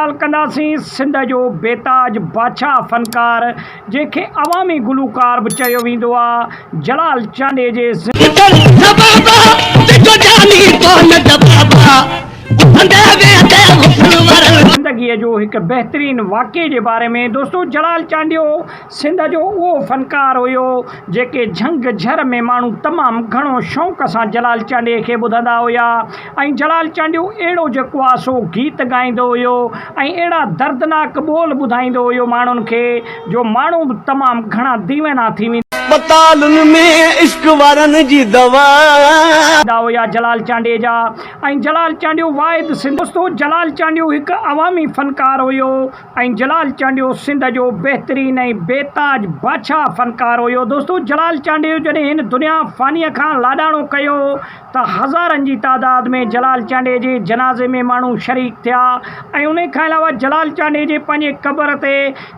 ڳالهه ڪنداسين سنڌ جو بيتاج بادشاهه فنڪار جنهن کي عوامي گلوڪار به چيو ويندو آ جلال چانڊيي جي زندگيء جو هڪ بهترين واقعي جي باري ۾ دوستو جلال چانڊيو سنڌ جو اهو فنڪار هيو جيڪي جهنگ جهر ۾ ماڻهو تمام گهڻو شوق سان جلال چانڊيي کي ٻڌندا هيا ۽ جلال چانڊيو اهڙو جيڪو آ سو گيت ڳائيندو هيو ۽ اهڙا دردناڪ ٻول ٻڌائيندو هيو ماڻهن کي جو ماڻهو به تمام گهڻا ديوانا ٿي ويندا پتالن ۾ عشق وارن جي دوا. هيا جلال چانڊيي جا ۽ جلال چانڊيو واحد سنڌ دوستو جلال چانڊيو هڪ عوامي فنڪار هيو ۽ جلال چانڊيو سنڌ جو بهترين ۽ بي تاج بادشاهه فنڪار هيو دوستو جلال چانڊيو جڏهن هن دنيا فانيء کان لاڏاڻو ڪيو ته هزارن جي تعداد ۾ جلال چانڊيي جي جنازي ۾ ماڻهو شريڪ ٿيا ۽ انهي کان علاوه جلال چانڊيي جي پنهنجي قبر تي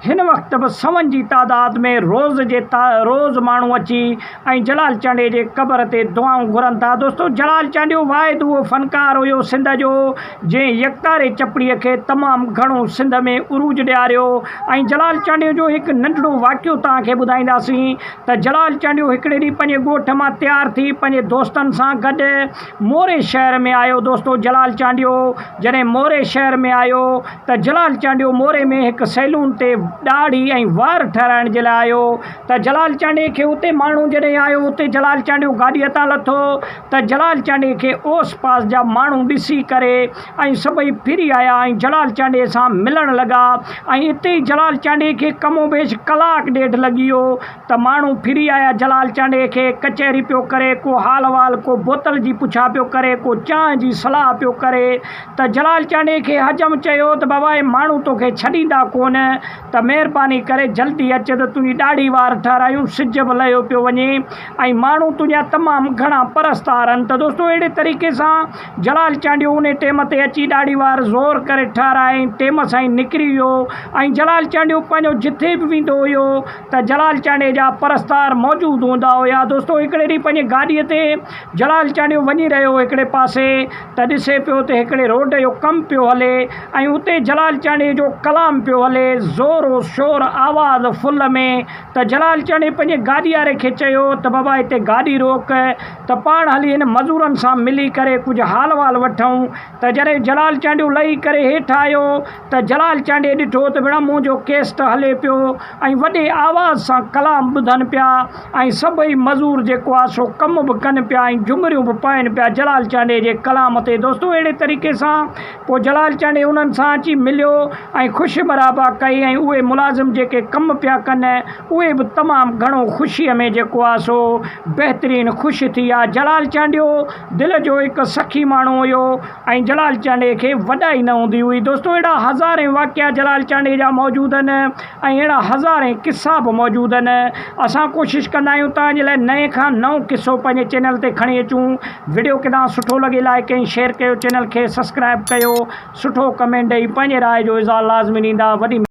هن وقت به سون جي تعداد ۾ روز جي روز ماڻهو اچي ۽ جلال چانڊيي جي قبر تي دعائون گهرن ٿا دوستو جلال چانڊيو واحد اهو فنڪار هيو سنڌ جو جنهن يڪتاري چپڙي کي تمام گهڻو سنڌ ۾ عروج ڏياريو ۽ جلال چانڊيو جو هڪ ننڍڙو واقعو توهان کي ٻڌائينداسين ته جلال چانڊيو هڪڙي ڏينهن پنهنجي ڳوٺ مان تيار ٿي پنهنجي دوستن سان گڏ موري شهر ۾ آيو دوستو جلال چانڊيو جڏهن موري شهر ۾ آيو ته جلال چانڊيو موري ۾ هڪ سيلون تي ڏاڙهي ۽ وار ٺهرائڻ جي لاء آيو ته جلال چانڊيي کي اتي ماڻهو جڏهن آيو اتي جلال چانڊيو گاڏيء تان لٿو ته جلال چانڊيي کي اوس پاس جا ماڻهو ڏسي ڪري ۽ سڀئي ڦري آيا ۽ جلال چانڊيي سان ملڻ لڳا ۽ اتي ئي جلال چانڊيي کي ڪم و بيش ڪلاڪ ڏيڍ لڳي ويو ته ماڻهو ڦري آيا جلال چانڊيي کي ڪچهري پيو ڪري ڪو حال احوال ڪو بوتل جي پڇا پيو ڪري ڪو چانهه جي صلاح پيو ڪري ته جلال چانڊيي کي حجم چيو ته بابا اهي ماڻهو توکي ڇڏيندا ڪونه ته مهرباني ڪري جلدي اچ ته تنهنجي ڏاڙهي وار ٺهرايون، سج به لهيو پيو وڃي ۽ ماڻهو تنهنجا تمام گهڻا پرستار آهن ته دوستو اهڙي طريقي سان جلال چانڊيو انهي ٽيم تي اچي ڏاڙهي وار زور ڪري ٺهرائي ۽ ٽيم سان ئي نڪري ويو ۽ جلال چانڊيو پنهنجو جٿي به ويندو هيو ته جلال چانڊيي جا پرستار موجود هوندا هيا دوستو هڪڙي ڏينهن پنهنجي گاڏي تي جلال چانڊيو وڃي رهيو هو هڪڙي پاسي ته ڏسي پيو ته هڪڙي روڊ جو ڪم پيو هلي ۽ اتي جلال چانڊيي جو ڪلام پيو هلي زور و شور آواز فل ۾ ته جلال چانڊيي پنهنجي گاڏي واري کي چيو ته بابا هتي گاڏي روڪ ته پاڻ هلي هن مزورن سان ملي ڪري ڪجهه حال وال وٺون ته جڏهن جلال چانڊيو لهي ڪري هيٺ آيو ته جلال چانڊيي ڏٺو ته ڀيڻا منهنجو ڪيس ته هلي پيو ۽ وڏي آواز سان ڪلام ٻڌن پيا ۽ سڀئي مزور جيڪو آ سو ڪم به ڪن پيا ۽ جهمريون به پائن پيا جلال چانڊيي جي ڪلام تي دوستو اهڙي طريقي سان پوء جلال چانڊيي انهن سان اچي مليو ۽ خوش مرحبا ڪئي ۽ اهي ملازم جيڪي ڪم پيا ڪن اهي به تمام گهڻو خوشي ۾ جيڪو آ سو بهترين خوش ٿي ويا جلال چانڊيو دل جو هڪ سخي ماڻهو هيو ۽ جلال چانڊيي کي وڏائي نه هوندي هئي. دوستو اهڙا هزارين واقعا جلال چانڊيي جا موجود آهن ۽ اهڙا هزارين قصا به موجود آهن. اسان ڪوشش ڪندا آهيون توهان جي لاء نئين کان نئون قصو پنهنجي چينل تي کڻي اچون. وڊيو ڪيڏانهن سٺو لڳي لائيڪ ۽ شيئر ڪيو چينل کي سسڪرائب ڪيو سٺو ڪمينٽ ڏئي پنهنجي راء جو اظهار لازمي ڏيندا. وڏي.